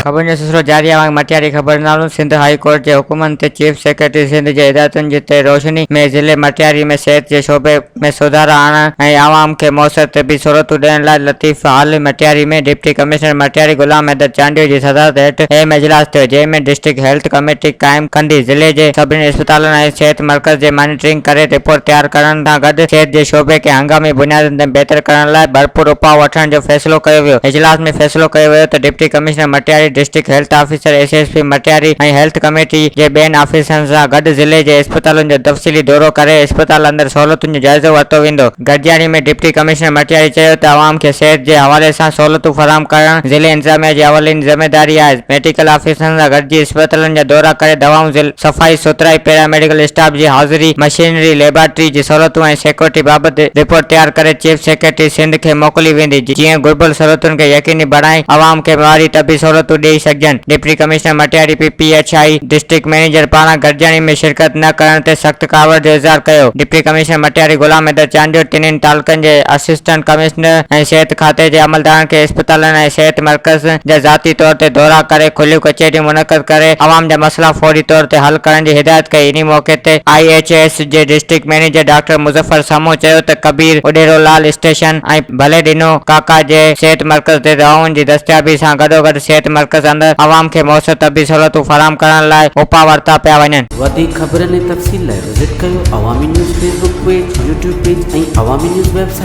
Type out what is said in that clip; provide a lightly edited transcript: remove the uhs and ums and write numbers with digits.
خبرن جو سلسلو جاري آهي مٽياري خبرنامو سنڌ هائي ڪورٽ جي حڪمن تي چيف سيڪريٽري سنڌ جي هدايتن جي تي روشني ۾ ضلعي مٽياري ۾ صحت جي شعبي ۾ سڌارا آڻڻ ۽ عوام کي موثر طبي سهولتون ڏيڻ لاء Latif hall Matiari ۾ deputy commissioner Matiari Ghulam Haider Chandio جي صدارت هيٺ اهم اجلاس ٿيو جنهن ۾ ڊسٽرڪٽ هيلٿ ڪميٽي قائم ڪندي ضلعي جي سڀني اسپتالن ۽ صحت مرڪز جي مانيٽرنگ ڪري رپورٽ تيار ڪرڻ سان گڏ صحت جي شعبي کي هنگامي بنيادن تي بهتر ڪرڻ لاء ڀرپور اپاء وٺڻ جو فيصلو ڪيو ويو. اجلاس ۾ فيصلو ڪيو ويو ته deputy commissioner Matiari, district health officer, S S P Matiari ۽ health committee جي ٻين آفيسرن سان گڏ ضلعي جي اسپتالن جو تفصيلي دورو ڪري اسپتال اندر سهولتن جو جائزو ورتو ويندو. گڏجاڻي ۾ ڊپٽي ڪمشنر مٽياري چيو ته عوام کي صحت جي حوالي سان سهولتون فراهم ڪرڻ ضلعي انتظاميا جي اولين ذميداري آهي، ميڊيڪل آفيسرن سان گڏجي اسپتالن جا دورا ڪري دوائون، صفائي سٿرائي، پيرا ميڊيڪل اسٽاف جي حاضري، مشينري، ليبارٽري جي سهولتون ۽ سيڪيورٽي بابت رپورٽ تيار ڪري چيف سيڪريٽري سنڌ کي موڪلي ويندي جيئن گهربل سهولتن کي يقيني بڻائي عوام کي معياري طبي سهولتون ڏئي سگهجن. Deputy commissioner Matiari P P H I district manager پاران گڏجاڻي ۾ شرڪت نه ڪرڻ تي سخت ڪاوڙ جو اظهار ڪيو. ڊپٽي ڪمشنر مٽياري غلام حيدر چانڊيو ٽنهين تعلقن جي اسسٽنٽ ڪمشنر ۽ صحت کاتي جي عملدارن کي اسپتالن ۽ صحت مرڪز جا ذاتي طور تي دورا ڪري کليون ڪچهريون منعقد ڪري عوام جا مسئلا فوري طور تي حل ڪرڻ جي هدايت ڪئي. انهي موقعي تي I H S جي district manager doctor Muzaffar Samoon چيو ته ڪبير اڏيرو لال اسٽيشن ۽ ڀلي ڏنو ڪاڪا جي صحت مرڪز تي دوائن جي دستيابي سان گڏوگڏ صحت مرڪز اندر عوام کي موثر طبي سهولتون فراهم ڪرڻ لاء اپاء ورتا پيا وڃن. وڌيڪ خبرن ۽ تفصيل لاء وزٽ ڪيو Awami news Facebook page, YouTube page ۽ Awami news website.